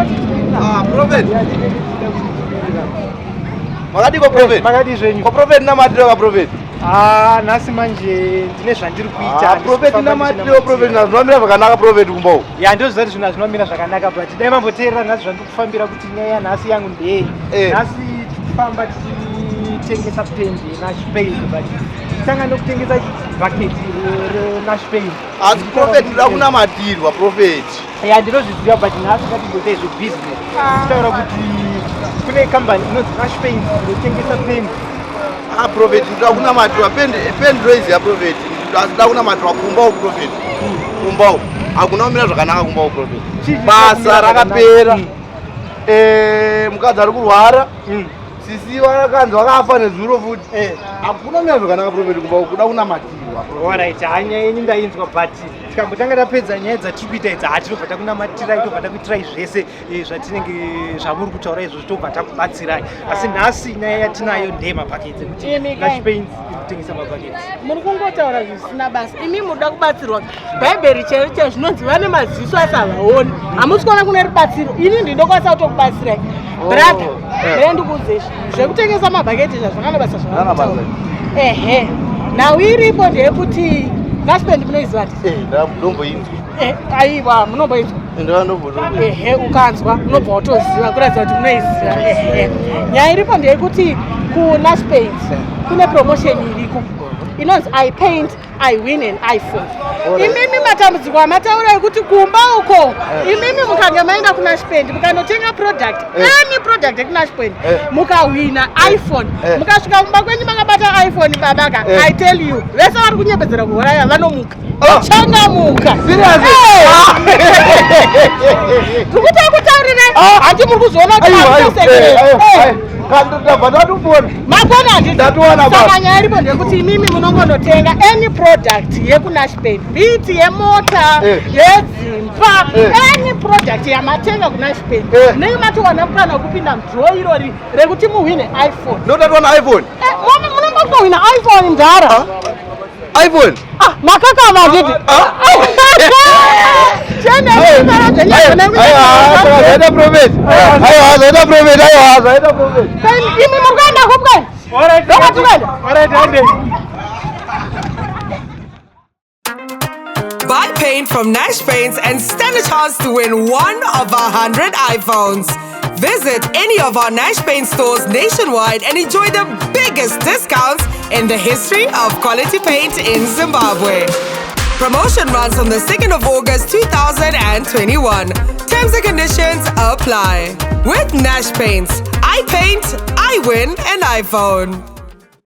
Ah, prophet. Makadiko prophet? Makadii zvenyu? Ko prophet namatiro ka prophet? Ah, nhasi manje ndine zvandiri kuita. Ah, prophet namatiro prophet nazvinomira zvakanaka prophet kumba uko. Ya ndozviziva kuti zvinhu hazvinomira zvakanaka but dai mamboteerera nhasi zvandiri kufambira kuti nyaya yanhasi yangu ndeyei. Eh. Nhasi tifamba tichitengesa pendi yeNash Paint but tanga nekutengesa bucket reNash Paint. Asi prophet ndoda kunamatirwa prophet. Ya ndinozviziva but nhasi ngatimboita zvebusiness. Tichitaura kuti kune kambani inonzi Nash Paint inotengesa pendi. Ah, prophet ndoda kunamatirwa pendi pendi ndoiziva prophet. Asi ndoda kunamatirwa kumba uko prophet. Kumba uko. Hakuna kumira zvakanaka kumba uko prophet. Chii chisina Basa kumira rakapera. zvakanaka? Eh, mukadzi ari kurwara. Sisi vakanzi vakafa nezuro futi. Eh. Hakuna kumira zvakanaka prophet kumba uko kuda kunamatirwa. prophet. Alright, hanya yenyu ndainzwa but tikambotanga tapedza nyaya dzatiri kuita idzi hatinobva takunamatirai tobva takuitirai zvese zvatinenge zvamuri kutaura izvozvo tobva takubatsirai asi nhasi nyaya yatinayo ndeyemabhaketsi ekuti Imi kai. Nash Paints iri kutengesa mabhaketsi. Muri kungotaura zvisina basa. Imi muda kubatsirwa. Bhaibheri chairo chairo zvinonzi vane maziso asi havaoni. Hamusi kuona kune rubatsiro. Ini ndinokwanisa kutokubatsirai. Brother, ndee ndikuudze izvi. Zvekutengesa mabhaketi izvi hazvina basa Hazvina basa. zvavakutaura. Ehe. Nhau iripo ndeyekuti Nash Paint munoiziva ati? Eh, ndomboinzwa. Eh, aiwa munomboinzwa. Ndomboinzwa. Ehe, ukanzwa unobva watoziva kuratidza kuti munoiziva. Ehe. Nyaya iripo ndeyekuti kuNash Paint kune promotion iriko inonzi I paint I win an iPhone. Imimi matambudziko amataura ekuti kumba uko imimi mukange maenda kuNash Paint mukanotenga product any product yekuNash Paint mukahwina iPhone mukasvika kumba kwenyu makabata iPhone babaka I tell you vese vari kunyepedzera kuuraya vanomuka changamuka. Serious? Ndikutakurira handi muri kuzoona kuti Aiwa, aiwa, makutosekerera. aiwa, Eh. aiwa. Kandi ndabva ndatopona. Mapona handiti? Ndatowana baba. Saka nyaya iripo ndeyekuti imimi munongonotenga any product yekuNash Paint, be it yemota, yedzimba, any product yamatenga kuNash Paint, munenge matowana mukana wekupinda mudraw irori rekuti muhwine iPhone. Ndotatowana iPhone. Eh, munenge kutohwina iPhone ndara. iPhone. Ah, makakama handiti? Ah. Chiendai. Aiwa, zvaita prophet. Aiwa, zvaita prophet. Aiwa, zvaita prophet. Imi muri kuenda kupwena? Alright, Ndokati kuenda. Alright, hande. Buy paint from Nash Paints and stand a chance to win one of 100 iPhones. Visit any of our Nash Paint stores nationwide and enjoy the biggest discounts in the history of quality paint in Zimbabwe. Promotion runs on the 2nd of August 2021. Terms and conditions apply. With Nash Paints, I paint, I win an iPhone.